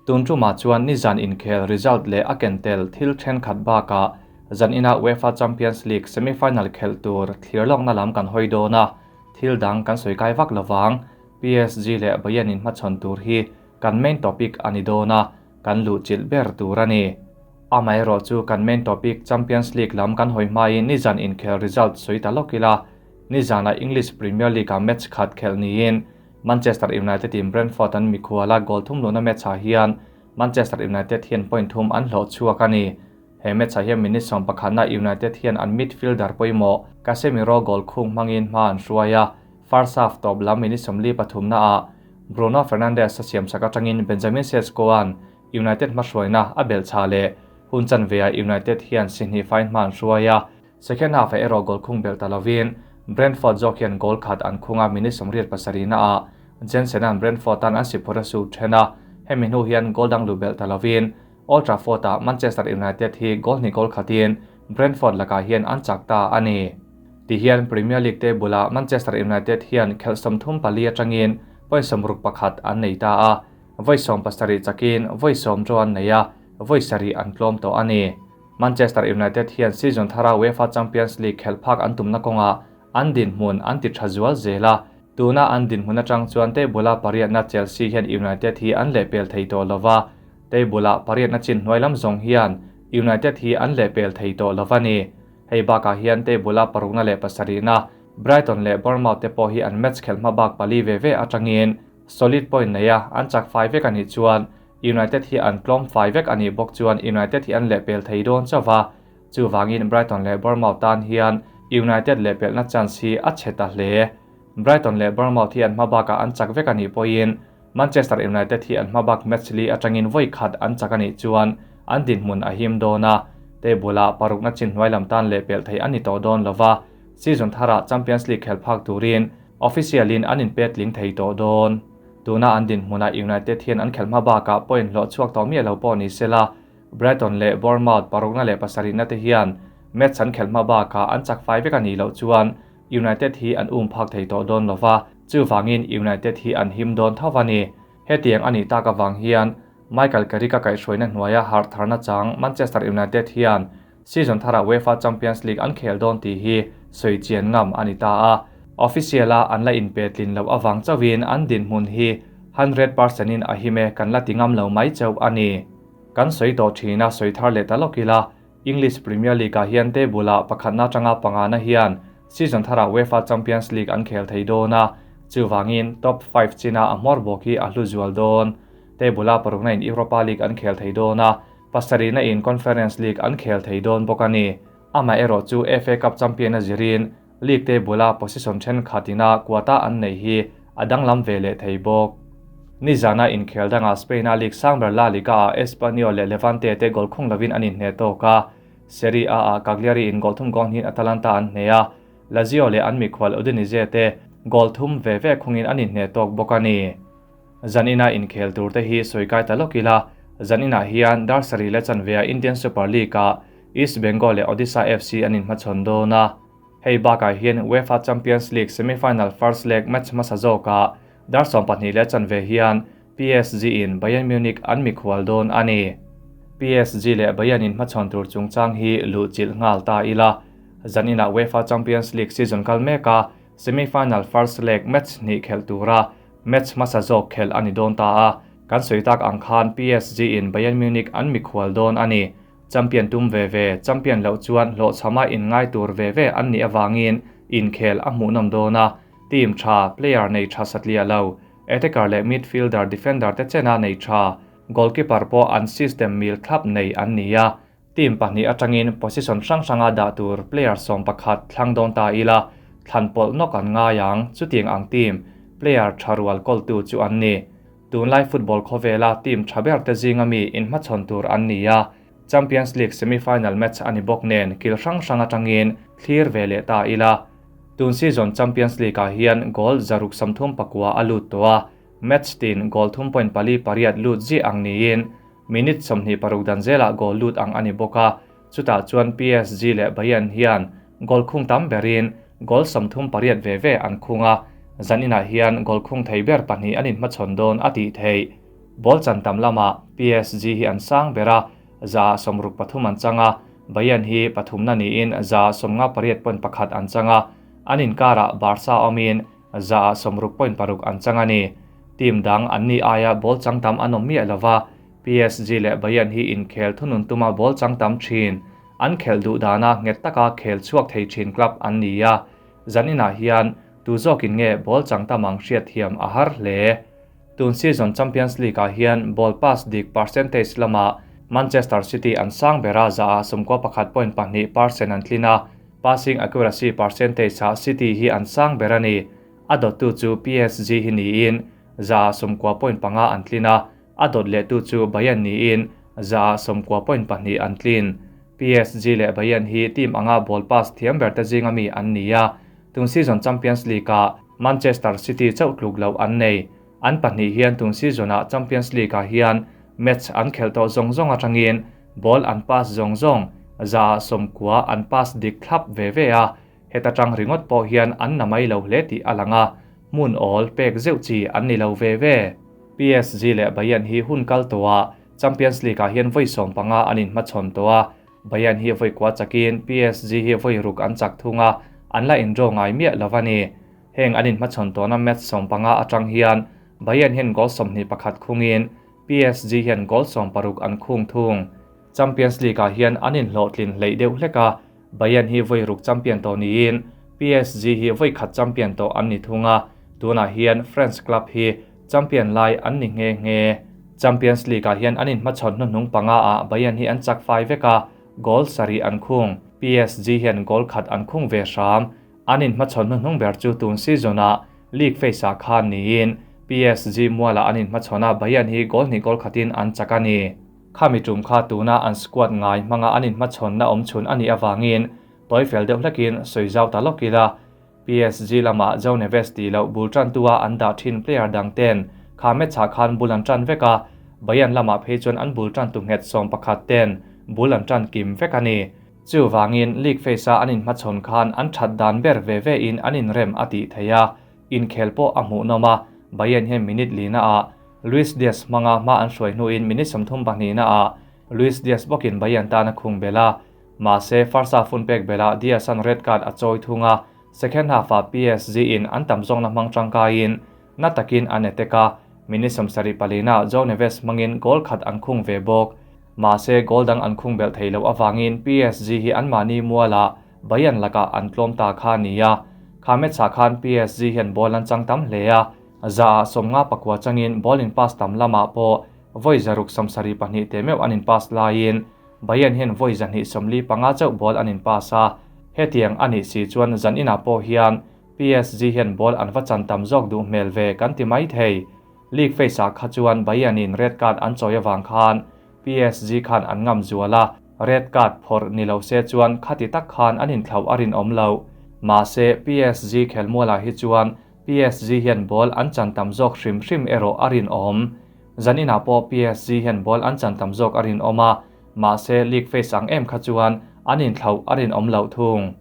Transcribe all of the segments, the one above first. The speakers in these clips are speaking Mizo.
Tun tumah chuan nizan inkhel result leh a ken tel thil thenkhat bakah zanina UEFA Champions League semi-final khelh tur thlir lawkna lam kan hawi dawn a, thil dang kan sawi kai vak lovang. PSG leh Bayern inhmachhawn tur hi kan main topic a ni dawn a, kan luhchilh ber tur a ni. Amaherawh chu kan main topic Champions League lam kan hawi hmain nizan inkhel result sawi ta lawk ila, nizanah English Premier League-ah match khat khelh niin Manchester United in Brentford an mikhuala goal thum luhna match ah hian Manchester United hian point thum an hlawh chhuak a ni. He match ah hian minute 11 na United hian an midfielder pawimawh Casemiro goal khung hmangin hma an hruai a, first half tawp lam minute 43 na ah Bruno Fernandes a siamsak atangin Benjamin Sesko an United hmahruaina a belh chha leh hun chanve ah United hian si hnih fine hma an hruai a. Second half ah erawh goal khung belh ta lovin Brentford zawk hian goal khat an khung a, minute 87 na ah Jensen an Brentford tan an si phur a su then a, hemi hnu hian goal dang luh belh ta lovin Old Trafford ah Manchester United hi goal hnih goal khatin Brentford lakah hian an chak ta a ni. Tihian Premier League te bulah Manchester United hian khelh 34 atangin point 61 an nei ta a, vawi 17 chakin vawi 10 draw an nei a, vawi 7 an tlawm tawh a ni. Manchester United hian season thara UEFA Champions League khelh phak an tumna kawngah an dinhmun an ti tha zual zel a, tuna an dinhmun atang chuan table-a pariatna Chelsea hian United hi an lehpel thei tawh lova, table-a pariatna chin hnuai lam zawng hian United hi an lehpel thei tawh lova ni. Hei bakah hian table-a parukna leh pasarihna Brighton leh Bournemouth te pawh hi an match khelh hma bak pali ve ve atangin solid point nei a, an chak fai vek a nih chuan United hi an tlawm fai vek a nih bawk chuan United hi an lehpel thei dawn chauh a, chuvangin Brighton leh Bournemouth tan hian United lehpelhna chance hi a chhe ta hle. Brighton leh Bournemouth hi an hma bakah an chak vek a nih pawhin Manchester United hi an hma bak match li atangin vawi khat an chak a nih chuan an dinhmun a him dawn a, table-ah parukna chin hnuai lam tan lehpelh thei a ni tawh dawn lova, season tharah Champions League khelh phak turin official-in an inpetling thei tawh dawn. Tuna an dinhmunah United hian an khelh hma bakah point hlawh chhuak tawh miah lo pawh ni sela, Brighton leh Bournemouth parukna leh pasarihna te hian match an khelh hma bakah an chak fai vek a nih loh chuan United hi an um phak thei tawh dawn lova, chuvangin United hi an him dawn tho a ni. Hetiang a nih tak avang hian Michael Carrick a kaihhruaina hnuaia harh tharna chang Manchester United hian season tharah UEFA Champions League an khel dawn tih hi sawi chian ngam a ni ta a. Official a an la inpetlin loh avang chauhin an dinhmun hi 100% in a him e kan la ti ngam lo mai chauh a ni. Kan sawi tawh thina sawi thar leh ta lawk ila, English Premier League ah hian table ah pakhatna atanga pangana hian season tharah UEFA Champions League an khel thei dawn a, chuvangin top 5 china a hmawr bawk hi a hlu zual dawn. Table ah parukna in Europa League an khel thei dawn a, pasarihna in Conference League an khel thei dawn bawk a ni. Amaherawh chu FA Cup champion a zirin League table a position thenkhatina quota an nei hi a danglam ve leh thei bawk. Nizana inkhel dangah Spain a league sangber La Liga ah Espanyol leh Levante te goal khung lovin an inhne tawk a, Serie A ah Cagliari in goal thum goal hnin Atalanta an hne a, Lazio leh an mikhual Udinese te goal thum ve ve khungin an inhne tawk bawk a ni. Zanina inkhel tur te hi sawi kai ta lawk ila, zanina hian dar sarih leh chanve ah Indian Super League ah East Bengal leh Odisha FC an inhmachhawn dawn a. Hei bakah hian UEFA Champions League semi-final first leg match hmasa zawkah dar 12 leh chanve hian PSG in Bayern Munich an mikhual dawn a ni. PSG leh Bayern inhmachhawn tur chungchang hi luhchilh nghal ta ila. Zanina UEFA Champions League season kal meka semi-final first leg match hnih khelh tura match hmasa zawk khelh a ni dawn ta a, kan sawi tak ang khan PSG in Bayern Munich an mikhual dawn a ni. Champion tum ve ve, champion loh chuan hlawh chhama in ngai tur ve ve an nih awangin inkhel a hmuhnawm dawn a, team tha, player nei tha satliah lo, attacker leh midfielder, defender te chena nei tha, goalkeeper pawh an system mil thlap nei an ni a, team pahnih atangin position hrang hranga dah tur player 11 thlang dawn ta ila, thlan pawlh nawk an ngai ang, chutiang ang team, player tha rual kawltu chu an ni. Tunlai football khawvela team tha ber te zinga mi inhmachhawn tur an ni a, Champions League semi-final match a ni bawk nen kil hrang hrang atangin thlir ve leh ta ila. Tun season Champions League ah hian goal 139 a lut tawh a, match tin goal 3.48 lut zi ang niin minute 26 dan zelah goal lut ang a ni bawk a, chutah chuan PSG leh Bayern hian goal khung tam berin goal 38 ve ve an khung a, zaninah hian goal khung thei ber pahnih an inhmachhawn dawn a tih theih. Ball chan tam lamah PSG hi an sang ber a, 63% an chang a, Bayern hi pathumna niin 58.1 an chang a, an inkarah Barca awmin 60.6 an chang a ni. Team dang an ni aia ball chang tam an awm miah lova, PSG leh Bayern hi inkhel thunun tuma ball chang tam thin, an khelh duh dana nghet taka khel chhuak thei thin club an ni a, zaninah hian tu zawkin nge ball chang tam ang hriatthiam a har hle. Tun season Champions League ah hian ball pass dik percentage lamah Manchester City an sang ber a, 91.2% an tlin a, passing accuracy percentage ah City hi an sang ber a ni. A dawttu chu PSG hi niin 90.5 an tlin a, a dawt lehtu chu Bayern niin 90.2 an tlin. PSG leh Bayern hi team anga ball pass thiam ber te zinga mi an ni a, tun season Champions League ah Manchester City chauh tluk loh an nei. An pahnih hian tun season ah Champions League ah hian match an khelh tawh zawng zawng atangin ball an pass zawng zawng 90 an pass dik thlap ve ve a, heta tang ringawt pawh hian an na mai lo hle tih a lang a, hmun awl pek zeuh chi an ni lo ve ve. PSG leh Bayern hi hun kal tawhah Champions League ah hian vawi 15 an inhmachhawn tawh a, Bayern hi vawi kua chakin PSG hi vawi ruk an chak thung a, an la indraw ngai miah lo a ni. Heng an inhmachhawn tawhna match 15 atang hian Bayern hian goal 21 khungin PSG hian goal 16 an khung thung. Champions League ah hian an inhlawhtlin hleih deuh hlek a, Bayern hi vawi ruk champion tawh niin PSG hi vawi khat champion tawh an ni thung a, tunah hian French club hi champion lai an ni nghe nghe. Champions League ah hian an inhmachhawn hnuhnung panga ah Bayern hi an chak fai vek a, goal sarih an khung. PSG hian goal khat an khung ve hram. An inhmachhawn hnuhnung ber chu tun season ah league phase ah khan niin PSG mualah an inhmachhawn a, Bayern hi goal hnih goal khatin an chak a ni. Khami tum kha tuna an squad ngai hmanga an inhmachhawn na awm chhun a nih avangin tawi fel deuh hlekin sawi zau ta lawk ila. PSG lamah João Neves tih loh bul tan tua an dah thin player dang ten kha match ah khan bul an tan vek a, Bayern lamah phei chuan an bul tan tu nghet 11 ten bul an tan kim vek a ni. Chuwangin league phase a an inhmachhawn khan an that dan ber ve ve in an inrem a tih thei a, inkhel pawh a hmuhnawm a, Bayern hian minute lina ah Luis Diaz hmanga hma an hruai hnuin minute 32 na ah Luis Diaz bawkin Bayern tan a khung bel a, mahse first half hun pek belah Diaz an red card a chawi thung a, second half ah PSG in an tam zawng na hmang tangkaiin na takin an attack a, minute 74 na João Neves hmangin goal khat an khung ve bawk. Mahse goal dang an khung bel thei lo awangin PSG hi an mahni mualah Bayern lakah an tlawm ta kha nia. Kha match ah khan PSG hian ball an chang tam hle a, 59% changin ball in pass tam lamah pawh vawi 672 te meuh an in pass laiin Bayern hian vawi 245 chauh ball an in pass a, hetiang ani si chuan zaninah pawh hian PSG hian ball an va chan tam zawk duh hmel ve kan ti mai thei. League phase ah kha chuan Bayern in red card an chawi awang khan PSG khan an ngam zual a, red card phawrh ni lo se chuan khati tak khan an inthlau a rinawm lo. Mahse PSG khelmualah hi chuan PSG hian ball an chan tam zawk hrim hrim erawh a rinawm. Zaninah pawh PSG hian ball an chan tam zawk a rinawm a, mahse league phase ang em kha chuan an inthlau a rinawm lo thung.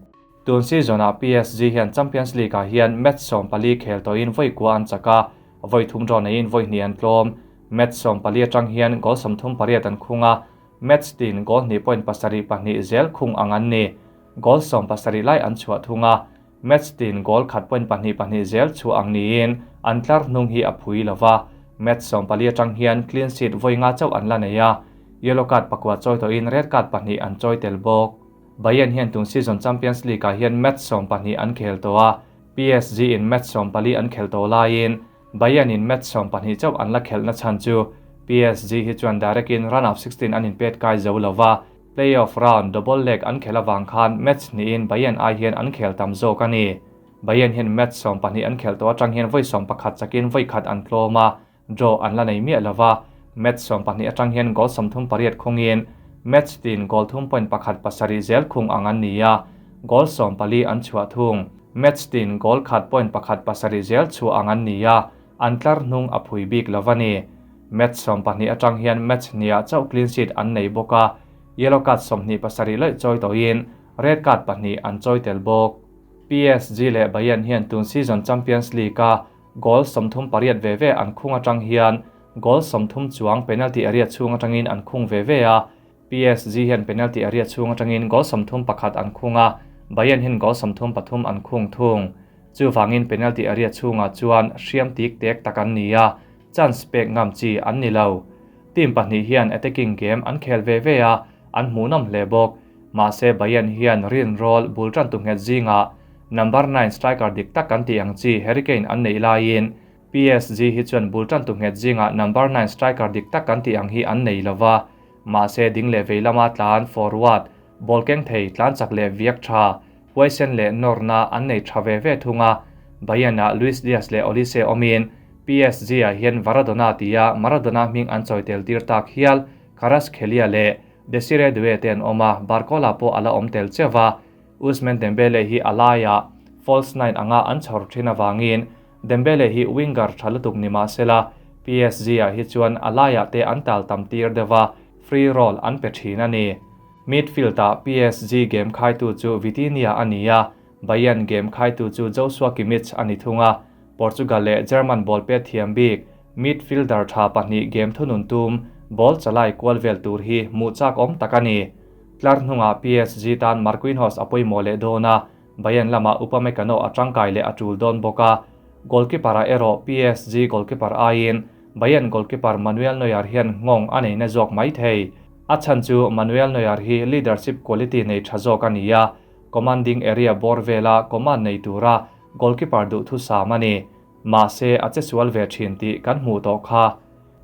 Tun season ah PSG hian Champions League ah hian match 14 khel tawhin vawi kua an chak a, vawi thum draw neiin vawi hnih an tlawm. Match 14 atang hian goal 38 an khung a, match tin goal 2.72 zel khung ang an ni. Goal 17 lai an chhuah thung a, match tin goal 1.22 zel chu ang niin an tlar hnung hi a phui lova. Match 14 atang hian clean sheet vawi nga chauh an la nei a, yellow card pakua chawi tawhin red card pahnih an chawi tel bawk. Bayern hian tun season Champions League ah hian match 12 an khel tawh a, PSG in match 14 an khel tawh laiin Bayern in match 12 chauh an la khelh na chhan chu PSG hi chuan direct in round of 16 an inpet kai zo lova, playoff round double leg an khel awang khan match niin Bayern ai hian an khel tam zawk a ni. Bayern hian match 12 an khel tawh atang hian vawi 11 chakin vawi khat an tlawm a, draw an la nei miah lova, match 12 atang hian goal 38 khungin match tin goal 3.17 zel khung ang an ni a, goal 14 an chhuah thung. Match tin goal 1.17 zel chu ang an ni a, an tlar hnung a phui bik lova ni. Match 12 atang hian match nia chauh clean sheet an nei bawk a, yellow card 27 loi chawi tawhin red card pahnih an chawi tel bawk. PSG leh Bayern hian tun season Champions League a goal 38 ve ve an khung atang hian Goal 30 chuang penalty area chhung atangin an khung ve ve a, PSG hian penalty area chhung atangin goal 31 an khung a, Bayern hian goal 33 an khung thung. Chuvangin penalty area chhungah chuan hriam tik tek tak an ni a, chance pek ngam chi an ni lo. Team pahnih hian attacking game an khel ve ve a, an hmuhnawm hle bawk. Mahse Bayern hian rin rawl bul tan tu nghet zingah number 9 striker dik tak kan ti ang chi Harry Kane an nei laiin PSG hi chuan bul tan tu nghet zingah number 9 striker dik tak kan ti ang hi an nei lova. Mahse ding leh vei lama tlan forward ball keng thei tlan chak leh viak tha huaisen leh nawrna an nei tha ve ve thunga. Bayern ah Luis Diaz leh Olise awmin PSG ah hian Varadona tia Maradona hming an chawi tel tir tak hial Kvaratskhelia leh Desire Doue te an awm a, Barcola pawh ala awm tel chewa. Ousmane Dembele hi alaiah false nine anga an chhawr thin awangin Dembele hi winger tha lutuk ni mahsela PSG ah hi chuan alaiah te an tal tam tir deuha, free roll an pe thin a ni. Midfield ah PSG game khaitu chu Vitinha a ni a, Bayern game khaitu chu Joshua Kimmich a ni thunga. Portugal leh German ball pet thiam bik midfielder tha pahnih game thunun tum ball chalai kual vel tur hi mu chak awm tak a ni. Tlar hnungah PSG tan Marquinhos a pawimawh leh dawn a, Bayern lama Upamecano a tangkai leh a tul dawn bawk a. Goalkeeper ah erawh PSG goalkeeper aiin Bayern goalkeeper Manuel Neuer hian ngawng a nei na zawk mai thei. A chhan chu Manuel Neuer hi leadership quality nei tha zawk a ni a, commanding area bawr vela command nei tura goalkeeper duh thu sam a ni. Mahse a che sual ve thin tih kan hmuh tawh kha.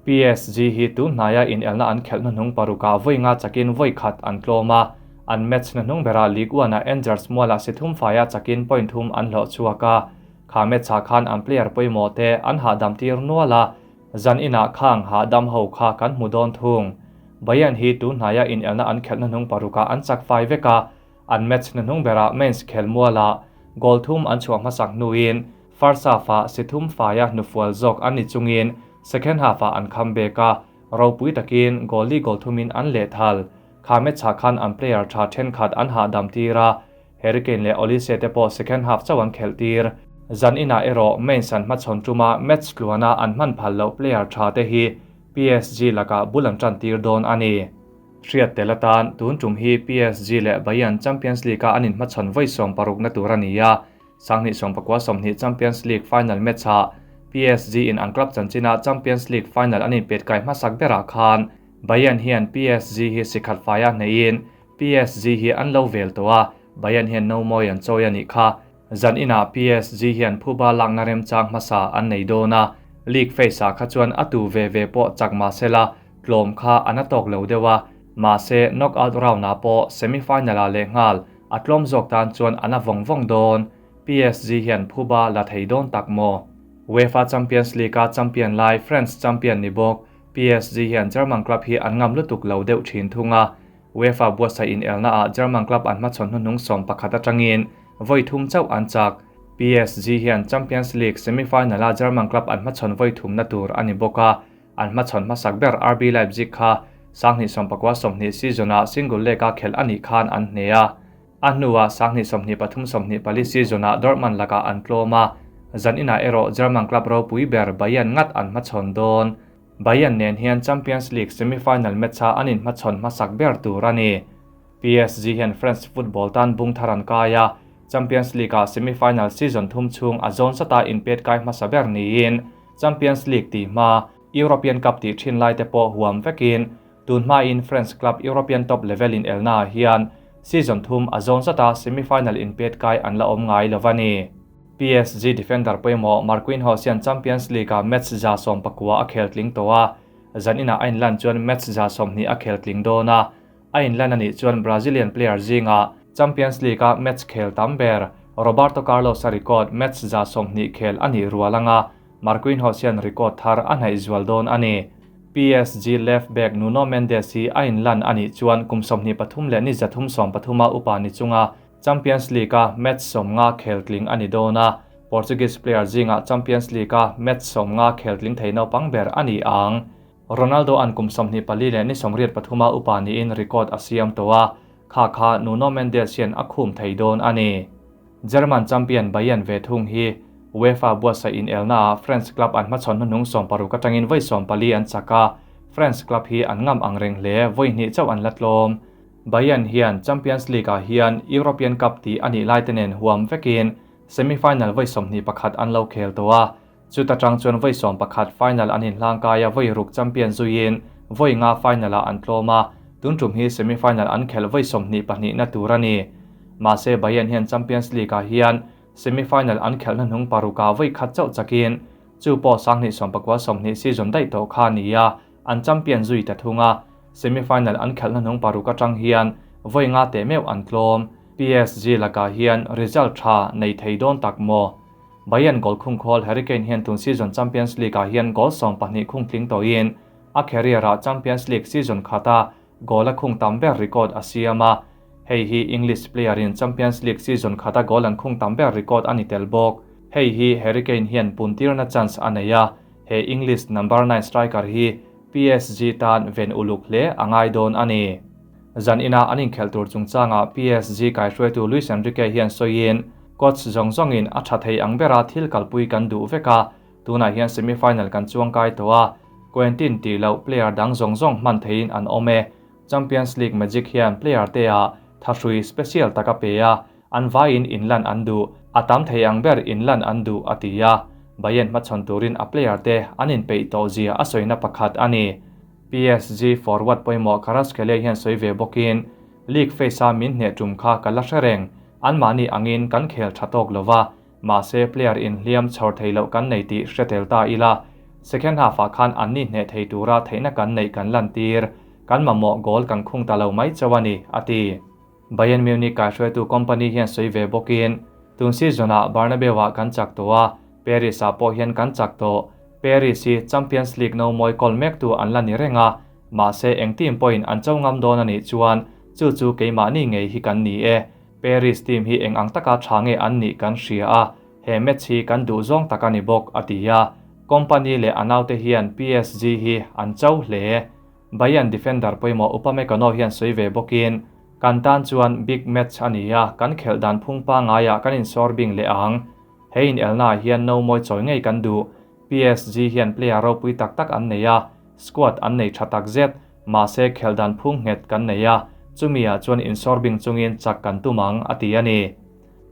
PSG hi tun hnaia in elna an khelh hnuhnung parukah vawi nga chakin vawi khat an tlawm a, an match hnuhnung berah Ligue 1 ah Angers mualah si thum faia chakin point thum an hlawh chhuak a. Kha match ah khan an player pawimawh te an hahdam tir nual a, zan inah khang hahdam ho kha kan hmu dawn thung. Bayern hi tun hnaia in elna an khelh hnuhnung parukah an chak fai vek a, an match hnuhnung berah Mainz khel mualah goal thum an chhuah hmasak hnuin first half ah si thum faia hnufual zawk an ni chungin second half ah an kham bek a, ropui takin goal li goal thumin an leh thal. Kha match ah khan an player tha thenkhat an hahdam tir a, Harry Kane leh Olise te pawh second half chauh an khelh tir. Zan inah erawh Mainz an hmachhawn tuma match tluana an hman phal loh player tha te hi PSG lakah bul an tan tir dawn a ni. Hriat tel atan tun tum hi PSG leh Bayern Champions League a an inhmachhawn vawi 16 na tur a ni a, 2019-20 Champions League final match ah PSG in an club chanchina Champions League final an inpet kai hmasak berah khan Bayern hian PSG hi sikhat faia hneiin PSG hi an lo vel tawh a, Bayern hian no mawi an chawi a nih kha. Zan inah PSG hian phuba lakna remchang hmasa an nei dawn a, league phase ah kha chuan a tu ve ve pawh chak mahsela tlawm kha an a tawk lo deuh a, mahse knockout round ah pawh semi-final ah leh nghal a tlawm zawk tan chuan an a vawng vawng dawn. PSG hian phuba la thei dawn tak maw? UEFA Champions League a champion lai France champion ni bawk PSG hian German club hi an ngam lutuk lo deuh thin thung a. UEFA buatsaih in elna ah German club an hmachhawn hnuhnung 11 atangin vawi thum chauh an chak. PSG hian Champions League semi-final a German club an hmachhawn vawi thum na tur a ni bawk a, an hmachhawn hmasak ber RB Leipzig kha 2019-20 season ah single leg a khelh a nih khan an hne a. A hnuah 2023-24 season ah Dortmund lakah an tlawm a, zan inah erawh German club ropui ber Bayern ngat an hmachhawn dawn. Bayern nen hian Champions League semi-final match a an inhmachhawn hmasak ber tur a ni. PSG hian French football tan bung thar an kai a, Champions League ah semi-final season thum chhung a zawn zata inpet kai hmasa ber niin Champions League tih hma European Cup tih thin lai te pawh huam vekin tun hmain French club European top level in elna ah hian season thum a zawn zata semi-final inpet kai an la awm ngai lo a ni. PSG defender pawimawh Marquinhos hian Champions League ah match 119 a khel tling tawh a, zan inah a inlan chuan match 20 a khel tling dawn a, a inlan a nih chuan Brazilian player zinga Champions League a match khel tam ber Roberto Carlos a record match 20 khel a nih rual anga Marquinhos hian record thar a hnaih zual dawn a ni. PSG left back Nuno Mendes hi a inlan a nih chuan kum 23 leh ni 333 a upa ni chunga Champions League a match 50 khel tling a ni dawn a, Portuguese player zinga Champions League a match 50 khel tling thei naupang ber a ni ang. Ronaldo an kum 24 leh ni 83 a upa niin record a siam tawh a, kha kha Nuno Mendes hian a khum thei dawn a ni. German champion Bayern ve thung hi UEFA buatsaih inelnaah French club an hmachhawn hnuhnung 60 atangin vawi 14 an chak a, French club hi an ngam ang reng hle, vawi hnih chauh an la tlawm. Bayern hian Champions League-ah hian European Cup tih a nih laite nen huam vekin semi-final vawi 21 an lo khel tawh a, chuta tang chuan vawi 11 final an inhlangkai a, vawi ruk champion zuiin vawi nga final-ah an tlawm a, tun tum hi semi-final an khelh vawi 22 na tur a ni. Mahse Bayern hian Champions League-ah hian semi-final an khelh hnuhnung parukah vawi khat chauh chakin chu pawh 2019 20 season daih tawh kha a ni a, an champion zui ta thung a, semi-final an khelh hnuhnung paruk atang hian vawi nga teh meuh an tlawm. PSG lakah hian result tha nei thei dawn tak maw? Bayern goal khung khawl Harry Kane hian tun season Champions League-ah hian goal 12 khung tling tawhin a career-ah Champions League season khata goal a khung tam ber record a siam a, hei hi English player-in Champions League season khata goal an khung tam ber record a ni tel bawk. Hei hi Harry Kane hian puntirna chance a nei a, he English number 9 striker hi PSG tan ven uluk hle a ngai dawn a ni. Zan ina an inkhelh tur chungchanga PSG kaihruaitu Luis Enrique hian sawiin coach zawng zawngin a tha thei ang bera thil kalpui kan duh vek a, tunah hian semi-final kan chuangkai tawh a, Quentin tih loh player dang zawng zawng hman theiin an awm e. Champions League magic hian player te ah thahrui special tak a pe a, an vaiin inlan an duh, a tam thei ang ber inlan an duh a ti a, Bayern hmachhawn turin a player te an inpeih tawh zia a sawina pakhat a ni. PSG forward pawimawh Kvaratskhelia hian sawi ve bawkin league phase-a min hneh tum kha ka la hre reng, anmahni angin kan khel tha tawk lova, mahse player inhliam chhawr thei loh kan nei tih hre tel ta ila, second half-ah khan anni hneh thei tura theihna kan neih kan lan tir, kan mamawh goal kan khung ta lo mai chauh a ni, a ti. Bayern Munich kaihruaitu Kompany hian sawi ve bawkin tun season-ah Bernabeu-ah kan chak tawh a, Paris-ah pawh hian kan chak tawh. Paris hi Champions League no mawi kawl mektu an la ni reng a, mahse eng team pawhin an cho ngam dawn a nih chuan chu chu keimahni ngei hi kan ni e. Paris team hi eng ang taka tha nge an nih kan hria a, he match hi kan duh zawng tak a ni bawk, a ti a. Kompany leh a naute hian PSG hi an cho hle. Bayern defender pawimawh Upamecano hian sawi ve bawkin kan tan chuan big match a ni a, kan khelh dan phung pangaiah kan insawr bing leh ang. He inelnaah hian no mawi chawi ngei kan duh. PSG hian player ropui tak tak an nei a, squad an nei tha tak zet, mahse khelh dan phung nghet kan nei a, chumiah chuan insawr bing chungin chak kan tum ang, a ti a ni.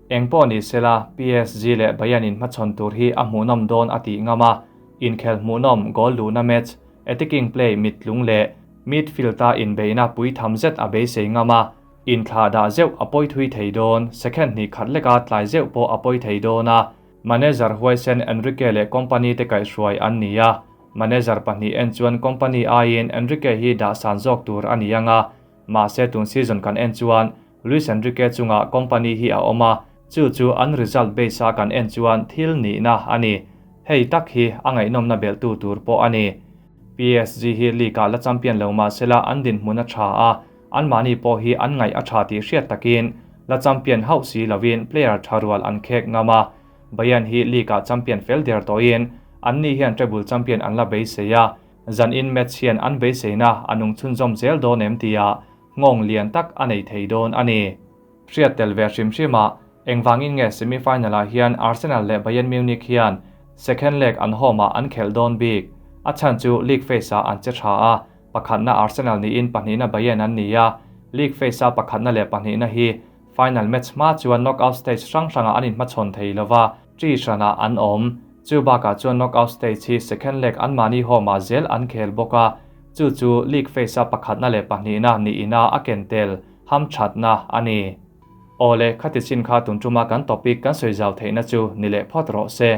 Eng pawh ni sela, PSG leh Bayern inhmachhawn tur hi a hmuhnawm dawn a tih ngam a, inkhel hmuhnawm goal luhna match, attacking play mittlung leh midfield-a inbeihna pui tham zet a beisei ngam a, inthlah dah zeuh a pawi thui thei dawn, second hnih khat leka tlai zeuh pawh a pawi thei dawn a, manager huaisen Enrique leh Kompany te kaihhruai an ni a, manager pahnih en chuan Kompany aiin Enrique hi dah san zawk tur a ni ang a, mahse tun season kan en chuan Luis Enrique chungah Kompany hi a awm a, chu chu an result base-a kan en chuan thil nihna a ni. Hei tak hi a ngaihnawmna belhtu tur pawh a ni. PSG hi league-ah la champion lo mahsela an dinhmun a tha a, anmahni pawh hi an ngaih a tha tih hriat takin la champion hauh si lovin player tha rual an khek ngam a. Bayern hi league-ah champion fel der tawhin anni hian treble champion an la beisei a, zanin match hian an beiseina a nung chhunzawm zel dawn em tia nghawng lian tak a nei thei dawn a ni. Hriat tel ve hrim hrimah engvangin nge semi-final-ah hian Arsenal leh Bayern Munich hian second leg an home-ah an khelh dawn bik. A chhan chu league phase-ah an che tha a, pakhatna Arsenal niin pahnihna Bayern an ni a, league phase-a pakhatna leh pahnihna hi final match hma chuan knockout stage hrang hrangah an inhmachhawn thei lova, tri hranah an awm. Chu bakah chuan knockout stage hi second leg anmahni home-ah zel an khel bawk a, chu chu league phase-a pakhatna leh pahnihna niina a ken tel ham thatna a ni. Awle, khati chin kha tun tuma kan topic kan sawi zau theihna chu ni leh phawt rawh se.